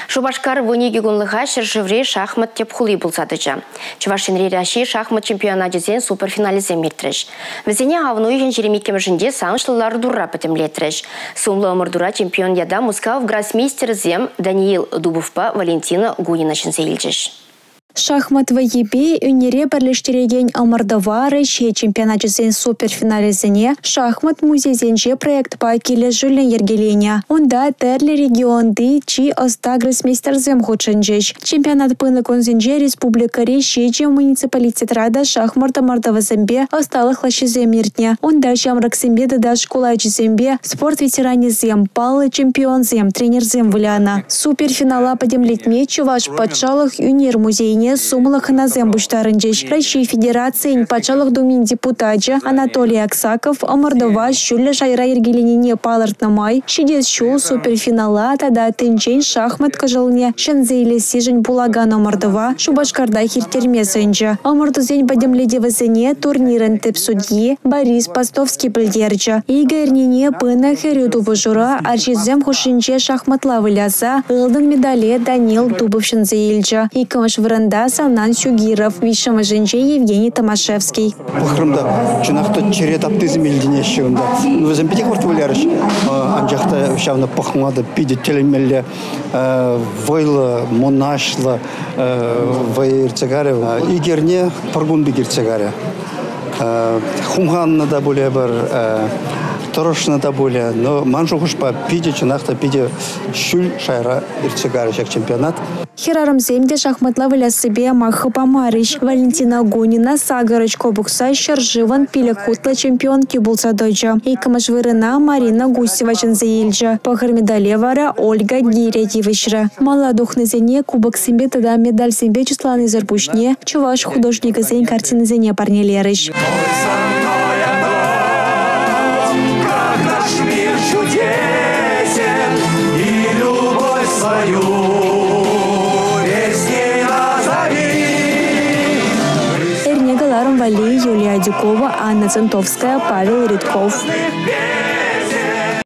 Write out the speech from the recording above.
Шупашкар 12 кунлӑха ҫӗршыври шахмат тӗп хули пулса тӑчӗ. Чӑваш Енри Раҫҫей шахмат чемпионачӗсен суперфиналӗсем иртрӗҫ. Вӗсене авӑн уйӑхӗн 22-мӗшӗнче савӑнӑҫлӑ лару-тӑрура пӗтӗмлетрӗҫ. Сумлӑ ӑмӑртура чемпион ята Мускав гроссмейстерӗсем Даниил Дубовпа Валентина Гунина ҫӗнсе илчӗҫ. Шахмат вӑййипе ӳнере пӗрлештерекен ӑмӑртӑва Раҫҫей чемпионачӗсен суперфиналӗсене «Шахмат музейсенче» проектпа килӗшӳллӗн йӗркеленӗ. Унта тӗрлӗ регионти чи ӑста гроссмейстерсем хутшӑнчӗҫ. Чемпионат пынӑ кунсенче республикӑри 7 муниципалитетра та шахмат ӑмӑртӑвӗсемпе ӑсталӑх лаҫҫисем иртнӗ. Унта ҫамрӑксемпе тата шкул ачисемпе спорт ветеранӗсем, паллӑ чемпионсем, тренерсем вылянӑ. Суперфинала пӗтӗмлетме Чӑваш патшалӑх ӳнер музейне сумлӑ хӑнасем пуҫтарӑнчӗҫ. Раҫҫей Федерацийӗн Патшалӑх Думин депутачӗ Анатолий Аксаков ӑмӑртӑва ҫӳллӗ шайра йӗркеленине палӑртнӑ май ҫитес ҫул суперфинала тата тӗнчен шахмат кӑшӑлне ҫӗнсе илессишӗн пулакан ӑмӑртӑва Шупашкартах ирттерме сӗнчӗ. Ӑмӑртусен пӗтӗмлетӗвӗсене турнирӑн тӗп судйи Борис Постовский пӗлтерчӗ. Икӗ эрнене пынӑ хӗрӳ тупӑшура арҫынсем хушшинче шахматла выляса ылтӑн медале Даниил Дубов ҫӗнсе илчӗ. Иккӗмӗш вырӑнта Санан Сюгиров, виҫҫӗмӗшӗнче Евгений Томашевский. Пӑхрӑм та, чӑнах та чӗре таптисем илтӗнеҫҫӗ унта. Вӗсем питӗ хӑвӑрт вылярӗҫ, анчах та ҫавна пӑхма та питӗ тӗлӗнмелле вӑйлӑ, мӑнаҫлӑ вӑй иртсе карӗ. Ик эрне пӗр кун пек иртсе карӗ. Хумханнӑ та пулӗ пӗр, тӑрӑшнӑ та пулӗ, но ман шухӑшпа питӗ чӑнах та питӗ ҫӳл шайра иртсе карӗ ҫак чемпионат. Хӗрарӑмсем те шахматла выляссипе маххӑ памарӗҫ. Валентина Гунина сакӑр очко пухса ҫӗршывӑн 5 хутлӑ чемпионки пулса тӑчӗ. Иккӗмӗш вырӑна Марина Гусева ҫӗнсе илчӗ. Пӑхӑр медале вара Ольга Гиря тивӗҫрӗ. Мала тухнисене кубоксемпе тата медальсемпе чысланисӗр пуҫне чӑваш художникӗсен картинисене парнелерӗҫ. Эрне кӑларӑм валли Юлия Адюкова, Анна Центовская, Павел Редков.